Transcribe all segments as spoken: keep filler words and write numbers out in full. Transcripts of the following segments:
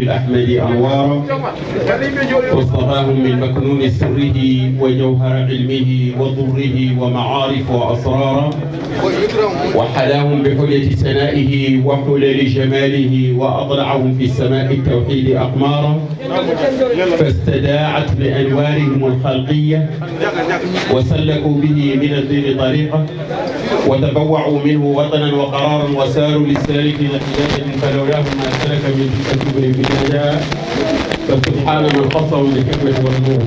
الأحمد أنوارا، واصطفاهم من مكنون سره وجوهر علمه وضره ومعارف وأسرارا، وحلاهم بحلية سنائه وحلل جماله، وأطلعهم في السماء التوحيد أقمارا، فاستداعت بأنوارهم الخلقية، وسلكوا به من الدين طريقا، وتبوعوا منه وطنا وقرارا، وساروا للسالكين قيادة، فلولاهم ما سلك من تلك السبل من نجاة، فسبحان من خصهم بالحكمة والنور.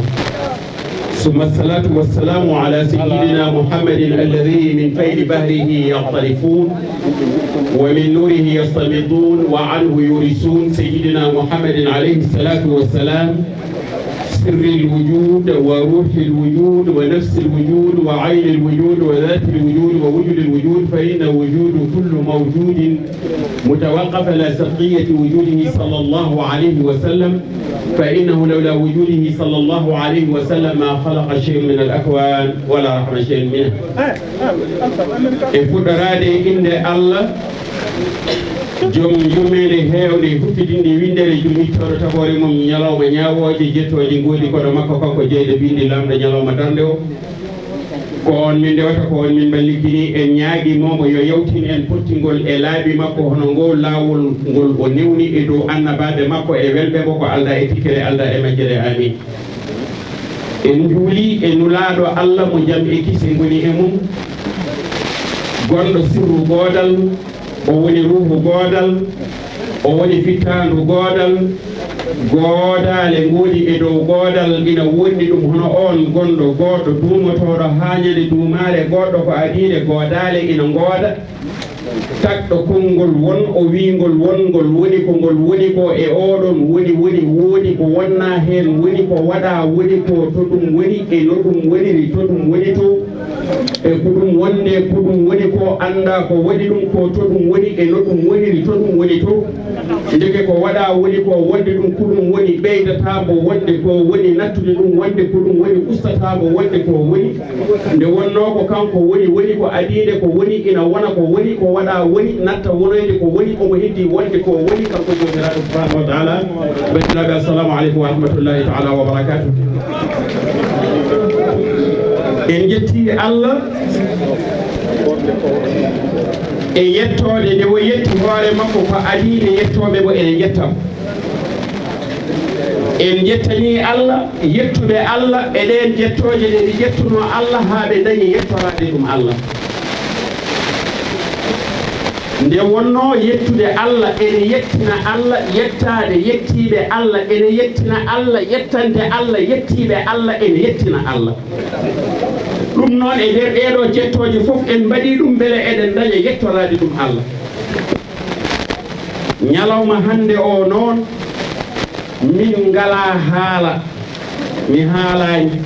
ثم الصلاة والسلام على سيدنا محمد الذي من فيض بحره يقترفون، ومن نوره يستمدون، وعنه يورثون، سيدنا محمد عليه الصلاة والسلام، سر الوجود وروح الوجود ونفس الوجود وعين الوجود وذات الوجود ووجود الوجود، فإن وجود كل موجود متوقف على سبقية وجوده صلى الله عليه وسلم، فإنه لولا وجوده صلى الله عليه وسلم ما خلق شيء من الأكوان ولا رحم شيء منه. E fuɗɗoraade e innde Allah, Joom yurmeende heewnde, huftidinde winndere, Joom yittooɗo tagoore mum, ñalawma ñaawooje, jettooje ngoodi koɗo makko, kanko jeyɗo binndi, laamɗo ñalawma darnde o. Ko on min ndewata, ko on min mballitini. En ñaagii mo, mo yo yawtin en pottingol e laabi makko, hono ngol laawol ngol o newni e dow annabaaɓe makko e welɓe mo, ko aldaa e tikkere, aldaa e majjere. Aamiin. En njuulii e Nulaaɗo Allah mo jam e kise ngoni e mum, gonɗo sirru goodal, o woni ruuhu goodal, o woni fittaandu goodal, goodaale ngoodi e dow goodal, ina woɗɗi ɗum hono oon gonɗo goodɗo duumotooɗo haa ñande duumaare goodɗo ko adiinde goodaale ina ngooda. Tagɗo konngol won, o wiyi ngol won, ngol woni ko ngol woni ko e ooɗoon woni, woni, woodi ko wonnaa heen, woni ko waɗaa, woni ko to ɗum woni e no ɗum woniri, to ɗum woni to, e ko ɗum wonde, ko ɗum woni ko, anndaa ko waɗi ɗum ko, to ɗum woni e no ɗum woniri, to ɗum woni to. Ndeke ko waɗaa woni ko wonde ɗum ko ɗum woni, ɓeydataa mo wonde ko woni, nattude ɗum wonde ko ɗum woni, ustataa mo wonde ko woni. Nde wonnoo ko kanko woni, woni ko adiinde ko woni, ina wona ko woni, ko waɗaa woni, natta wonoyde ko woni, omo heddii wonde ko woni, kanko Joomiraaɗo subhaanahu wa taala. Banndiraaɓe, assalamu aleykum wa rahmatullahi taala wa barakatuh. En njettii Allah e yettoode nde o yetti hoore makko, ko adiinde yettooɓe mo, ene njetta mo. En njettanii Allah, yettuɓe Allah e ɗeen jettooje ɗe ɓe njettunoo Allah haa ɓe ndañi yettoraade ɗum Allah. Nde wonnoo yettude Allah ene yettina Allah, yettaade yettiiɓe Allah ene yettina Allah, yettande Allah yettiiɓe Allah ene yettina Allah. Ɗum noon, e nder ɗeeɗoo jettooje fof, en mbaɗii ɗum mbele eɗen ndaña yettoraade ɗum Allah. Ñalawma hannde o noon, min ngalaa haala, mi haalaani.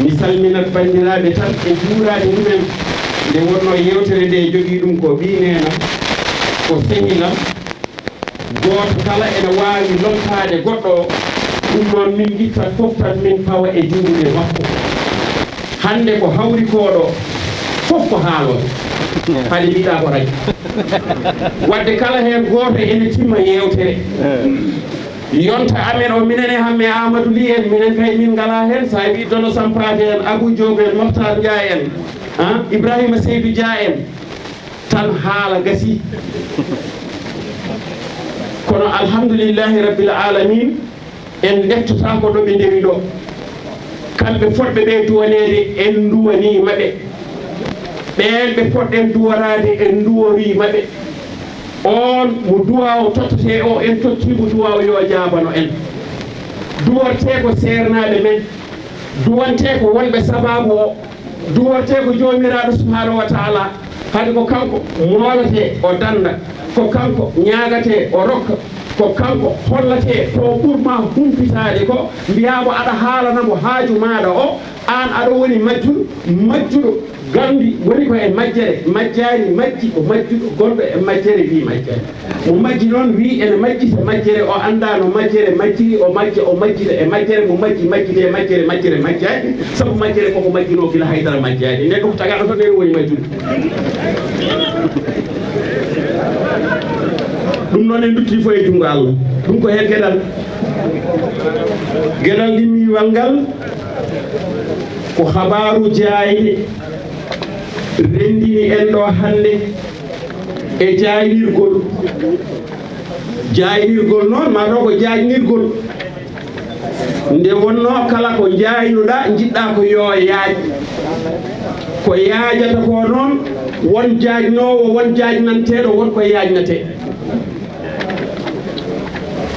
Mi salminat banndiraaɓe tan e juuraade ɗumen, nde wonnoo yeewtere nde jogii ɗum ko ɓii neenam, ko sehil am. Gooto kala ene waawi lomtaade goɗɗo o. Ɗum noon, min ngittat fof tan min pawa e juuɗe makko. Hannde ko hawri ko ɗo fof ko haalooɓe. Hade mbiɗa ko rajo. Wadde kala heen gooto ene timma yeewtere. Yonta amen o, minen e Hamme Amadou Ly en, minen kay min ngalaa heen. So a wii Dono Sampaate en, Abou Diop en, Mokhtar Ndiaye en, ah, Ibrahima Seydou Dia en, tan haala gasii. Kono alhamdulillahi rabbil alamin, en ndettotaako ɗo ɓe ndewi ɗo. Kamɓe fotɓe ɓe duwaneede, en nduwaniima ɓe. Ɓeen ɓe potɗen duwaraade, en nduworiima ɓe. Oon mo duwaaw tottetee o, en tottii mo duwaaw yo jaabano en. Duwortee ko seernaaɓe men, duwantee ko wonɓe sabaabu o, duwortee ko Joomiraaɗo subhaanahu wa taala. Hade ko kanko moolatee, o dannda, ko kanko ñaagatee, o rokka, ko kanko hollatee ko ɓurmaa humpitaade ko, mbiyaa mo aɗa haalana mo haaju maaɗa o, aan aɗa woni majjuɗo, majjuɗo ganndi woni ko e majjere, majjaani majji, ko majjuɗo gonɗo e majjere wii majjere. Mo majji noon wii ene majjita majjere, o anndaa no majjere majjiri, o majja, o majjita e majjere, mo majji majjitee majjere, majjere majjaani, sabu majjere koko majjunoo gila haydara majjaani. Nden ɗum tagaaɗo tan ene woni majjuɗo. Ɗum noon en ndutti fof e junngo Allah. Ɗum ko heen geɗal. Geɗal ɗimmiiwal ngal ko habaaru jaayɗe renndini en ɗo hannde e jaaynirgol. Jaaynirgol noon, maa taw ko jaaynirgol. Nde wonnoo kala ko njaaynuɗaa, njiɗɗaa ko yo yaaƴ. Ko yaajata ko noon, won jaajnoowo, won jaajnanteeɗo, won ko yaajnatee.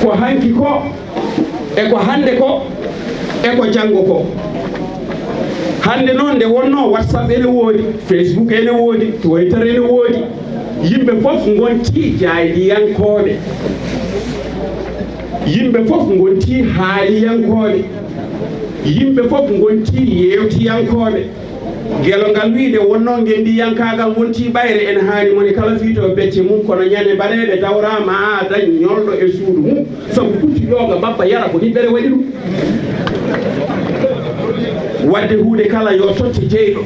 Ko hanki ko, e ko hannde ko, e ko janngo ko. Hannde noon nde wonnoo, WhatsApp ene woodi, Facebook ene woodi, Twitter ene woodi. Yimɓe fof ngontii jaaydiyankooɓe. Yimɓe fof ngontii haaliyankooɓe. Yimɓe fof ngontii yeewtiyankooɓe. Gelo ngal wiide wonnoo ngenndiyankaagal wontii ɓayre, ene haani moni kala fiito becce mum, kono ñande mbaɗeeɓe dawraa ma dañ ñolɗo e suudu mum, sabu kutti ƴooga babba yara ko niɓɓere waɗi ɗum. Waɗde huunde kala yo totte jeyɗo.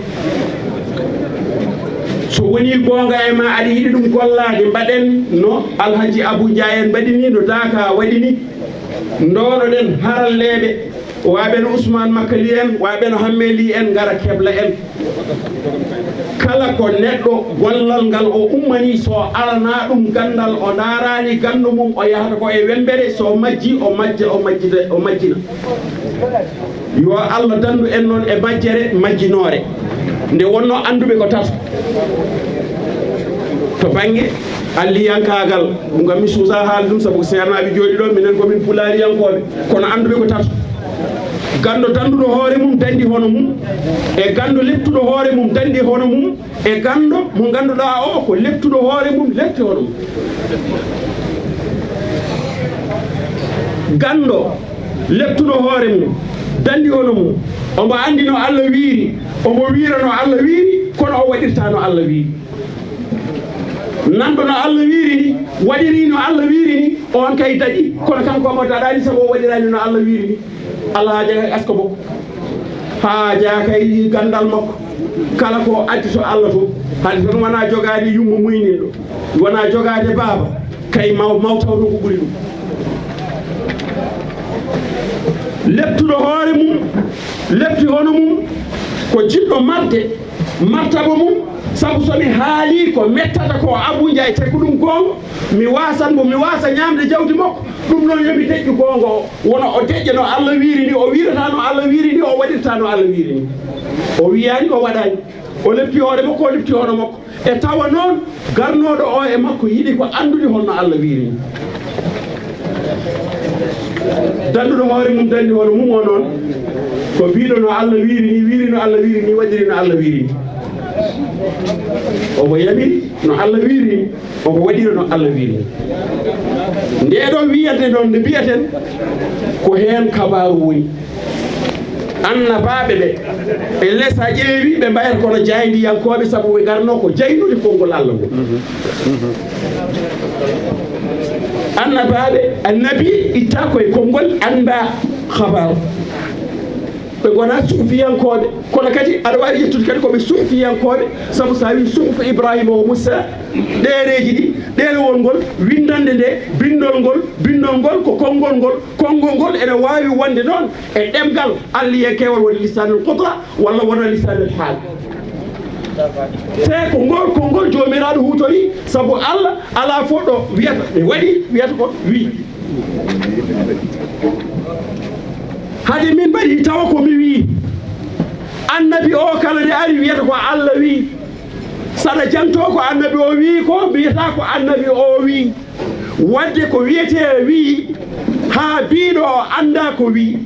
So wonii goonga e ma aɗa yiɗi ɗum gollaade, mbaɗen no Alhaji Abou Ndiaye en mbaɗi ni, no Daaka waɗi ni. Ndoonoɗen haralleeɓe, waaɓe no Ousmane Makkali en, waaɓe no Hammee Ly en, ngara kebla en. Kala ko neɗɗo gollal ngal o ummanii, so alanaa ɗum ganndal, o ndaaraani ganndo mum, o yahata ko e wemmbere, so majji, o majja, o majjita, o majjina. Yo Allah danndu en noon e majjere majjinoore. Nde wonnoo annduɓe ko tato to bannge alliyankaagal, ɗum kam mi suusaa haal ɗum, sabu ko seernaaɓe jooɗi ɗo, minen ko min pulaariyankooɓe, kono annduɓe ko tato. Ganndo dannduɗo hoore mum, danndi hono mum, e ganndo leptuɗo hoore mum, danndi hono mum, e ganndo mo ngannduɗaa o ko leptuɗo hoore mum, lepti hono mum. Ganndo leptuɗo hoore mum, danndi hono mum, omo anndi no Allah wiiri, omo wiira no Allah wiiri, kono o waɗirta no Allah wiiri. Nanɗo no Allah wiiri ni, waɗiri no Allah wiiri ni, on kay daɗi, kono kanko omo daɗaani sabu o waɗiraani no Allah wiiri ni. Allah haajaaka e asko makko, haajaaka e ganndal makko. Kala ko addi to Allah to, hade tan wonaa jogaade yumma muyninɗo, wonaa jogaade baaba, kay maw, maw taw ɗum ko ɓuri ɗum. Leptuɗo hoore mum, lepti hono mum, ko jiɗɗo marde, martaba mum, sabu so mi haalii ko mettata ko Abou Ndiaye, te ko ɗum goonga, mi waasan mo, mi waasa ñaamde jawdi makko, ɗum noon yo mi deƴƴu goonga o, wona o deƴƴa no Allah wiiri ni, o wiirata no Allah wiiri ni, o waɗirta no Allah wiiri ni. O wiyaani, o waɗaani, o lepti hoore makko, o lepti hono makko. E tawa noon, garnooɗo o e makko yiɗi ko anndude holno Allah wiiri ni. Dannduɗo hoore mum, danndi hono mum o noon, ko biiɗo no Allah wiiri ni, wiiri no Allah wiiri ni, waɗiri no Allah wiiri ni. Omo yamiri no Allah wiiri ni, omo waɗira no Allah wiiri ni. Ndee ɗoo wiyande noon nde mbiyaten, ko heen kabaaru woni. Annabaaɓe ɓe, e les a ƴeewi, ɓe mbayata kono jaayndiyankooɓe, sabu ɓe ngarno ko jaynude konngol Allah ngol. Annabaaɓe, annabi itta ko e konngol annda, habaaru. Ɓe ngona suhufiyankooɓe, kono kadi aɗa waawi ƴettude kadi ko ɓe suhufiyankooɓe, sabu so a wii suhufu Ibrahima wa Musa, ɗereeji ɗi, ɗerewol ngol, winndannde nde, binndol ngol, binndol ngol ko konngol ngol, konngol ngol ene waawi wonde noon e ɗemngal alliyankewal, woni lisaanul qudra walla wona lisaanul haal. Te ko ngol konngol Joomiraaɗo huutori, sabu Allah alaa fof ɗo wiyata mi waɗi, wiyata ko wii. Hade min mbaɗi tawa ko mi wii. Annabi o kala nde ari wiyata ko Allah wii. Saɗa jantoo ko annabi o wii ko, mbiyata ko annabi o wii. Wadde ko wiyetee wii, haa biiɗo o annda ko wii.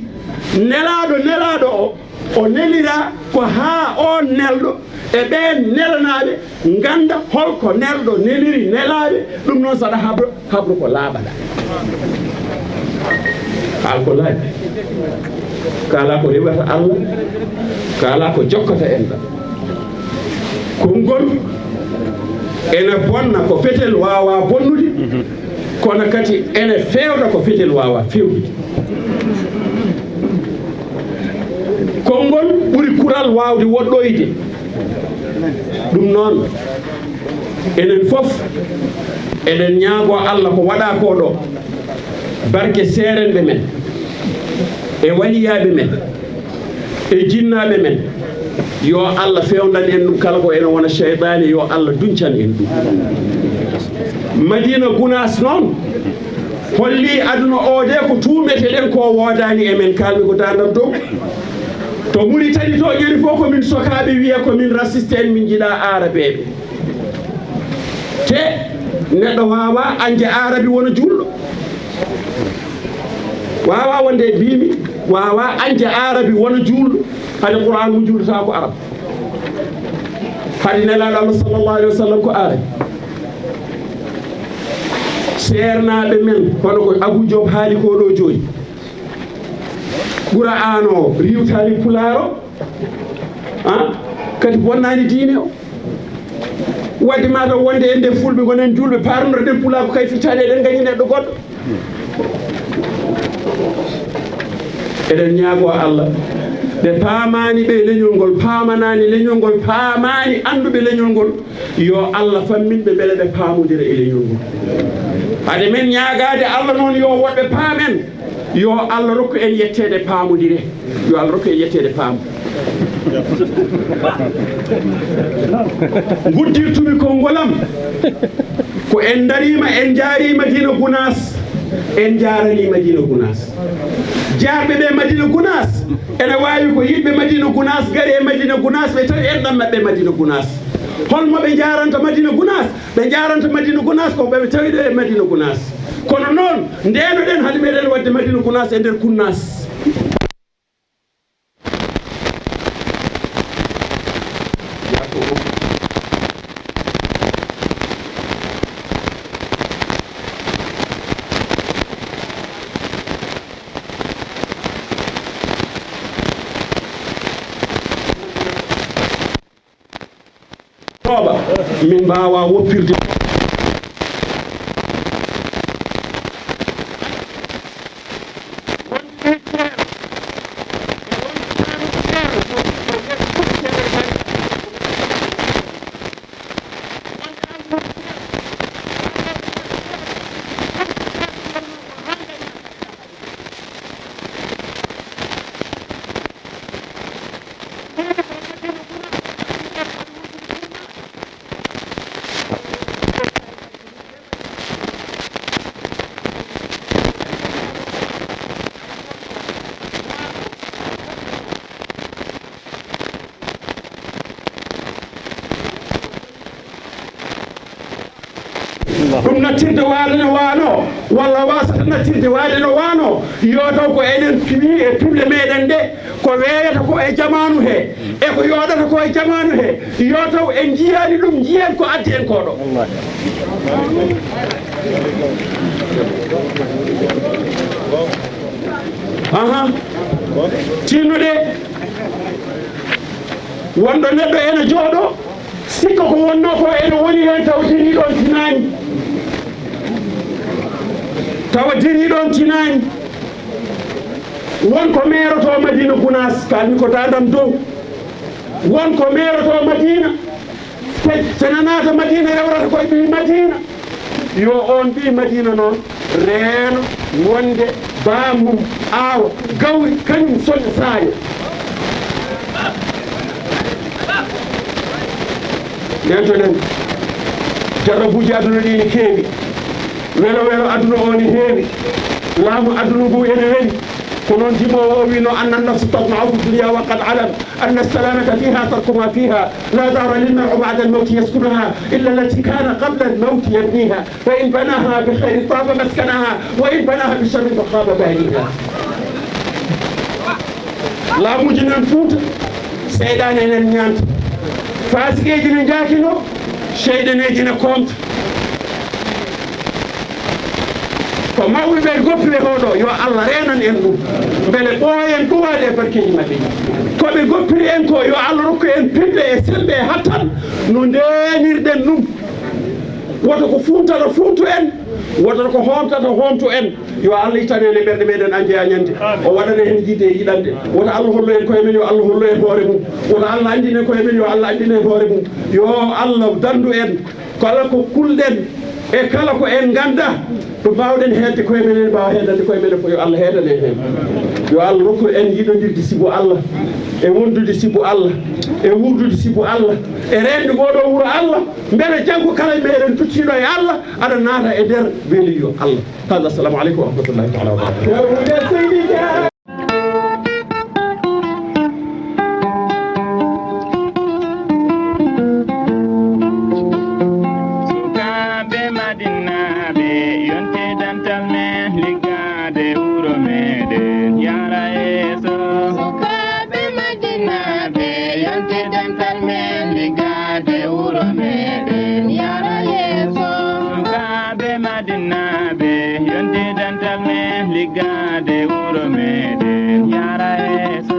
Nelaaɗo, nelaaɗo o, o nelira ko haa oon nelɗo e ɓeen nelanaaɓe ngannda hol ko nelɗo neliri nelaaɓe, ɗum noon saɗa habra, habru ko laaɓaɗa. Haal ko laaɓi. Kala ko rewata Allah, kala ko jokkata enɗam. Konngol ene bonna ko fetel waawaa bonnude, kono kadi ene feewda ko fetel waawaa feewdude. Konngol ɓuri kural waawde woɗɗoyde. Ɗum noon, enen fof Eɗen ñaagoo Allah ko waɗaa koo ɗoo, barke seerenɓe men, e waliyaaɓe men, e jinnaaɓe men, yo Allah fewndan en ɗum kala ko ene wona seyɗaane, yo Allah duncan en ɗum. Madiina Gunaas noon hollii aduna oo de ko tuumeteɗen ko woodaani e men, kaalmi ko daandam dow. To Muritani to ƴeri fof ko min sokaaɓe wiya ko min raciste en, min njiɗaa aarabeeɓe. Te neɗɗo waawaa añde aarabi wona juulɗo. Waawaa wonde e biimi, waawaa añde aarabi wona juulɗo. Hade Qur'aan mo juulɗo tawa ko arab. Hade Nelaaɗo Allah sallallahu alayhi wa sallam ko aarabi. Seernaaɓe men, hono ko Abuu Joob haali koo ɗoo jooni. Qur'aan o riiwtaani Pulaar o, ah, kadi bonnaani diine o. Wadde maa taw wonde en nde Fulɓe ngonen juulɓe, paarnoɗen Pulaar ko kay firtaani eɗen ngañi neɗɗo goɗɗo. Eɗen ñaagoo Allah, ɓe paamaani ɓe leñol ngol, paamanaani leñol ngol, paamaani annduɓe leñol ngol, yo Allah fammin ɓe mbele ɓe paamondira e leñol ngol. Hade men ñaagaade Allah noon yo woɗɓe paam en, yo Allah rokku en yetteede paamondire. Yo Allah rokku en yetteede paam. Nguddirtumi konngol am ko en ndariima, en njaariima Madiina Gunaas, en njaaranii Madiina Gunaas. Jaarɓe ɓe Madiina Gunaas ene waawi ko yiɗɓe Madiina Gunaas, ngari e Madiina Gunaas, ɓe tawi enɗam maɓɓe Madiina Gunaas. Hol mo ɓe njaaranta Madiina Gunaas? Ɓe njaaranta Madiina Gunaas ko ɓe tawi ɗo e Madiina Gunaas. Kono noon, ndeenoɗen hade meɗen waɗde Madiina Gunaas e nder Kunnaas. Tooɓa, min mbaawaa woppirde. Ɗum nattirde waade no waano, walla wasata nattirde waade no waano, yo taw ko enen piwi e piɓle meɗen ɗe, ko weeyata ko e jamaanu he, e ko yooɗata ko e jamaanu he, yo taw en njiyaani ɗum, njiyen ko addi en ko ɗo. Aha. Tinnude. Wonɗo neɗɗo ene jooɗo, sikka ko wonnoo ko ene woni heen, tawa jeni ɗoon tinaani. Tawa jeni ɗoon tinaani. Won ko meerotoo Madiina Gunaas, kaalmi ko daandam dow. Won ko meerotoo Madiina, te, te nanaata Madiina rewrata koye ɓii Madiina. Yo oon ɓii Madiina noon reeno wonde baamum aawa gawri, kañum soña saaña. Ndeentoɗen, jarrabuuji aduna ɗi ne keewi, welo welo aduna o ne heewi, laamu aduna ngu ene weli. Ko noon jimoowo o wiino: "أن النفس تطمع في الدنيا وقد علم أن السلامة فيها ترك ما فيها، لا دار للمرء بعد الموت يسكنها إلا التي كان قبل الموت يبنيها، فإن بناها بخير طاب مسكنها وإن بناها بشر فخاب بانيها." Laamuuji nan Fuuta, seyɗaane nan ñaanta, faasiqeeji ne njaakino, seyɗaneeji ne koomta. Ko mawɓe ɓe goppi ɓe hoɗo, yo Allah reenan en ɗum. Mbele ɓooyen ɗuwaade e barkeeji maɓɓe. Ko ɓe goppiri en ko, yo Allah rokku en piɓɓe e semmbe e hattan no ndeenirɗen ɗum. Woto ko fuuntata fuuntu en, woto ko hoomtata hoomtu en. Yo Allah ittan en e ɓerɗe meɗen an jeyaa ñande. O waɗana en yiɗde e yiɗande. Woto Allah hollu en koye men, yo Allah hollu en hoore mum. Woto Allah anndin en koye men, yo Allah anndin en hoore mum. Yo Allah danndu en. Kala ko kulɗen, E kala ko en nganndaa, ko mbaawɗen heedde koye men, en mbaawa heedande koye men, ko yo Allah heedane en heen. Yo Allah rokku en yiɗondirde sibu Allah, e wondude sibu Allah, e wuurdude sibu Allah, e reende ngoo ɗoo wuro Allah, mbele janngo kala meɗen duttiiɗo e Allah, aɗa naata e nder weliyo Allah. Hada, assalamu aleykum wa rahmatullahi taala wa barakatuh. Sukaaɓe Madinaaɓe, yonte dental men, liggaade wuro meɗen, yaara yeeso. Sukaaɓe Madinaaɓe, yonte dental men, liggaade wuro meɗen, yaara yeeso. Sukaaɓe Madinaaɓe, yonte dental men, liggaade wuro meɗen, yaara yeeso.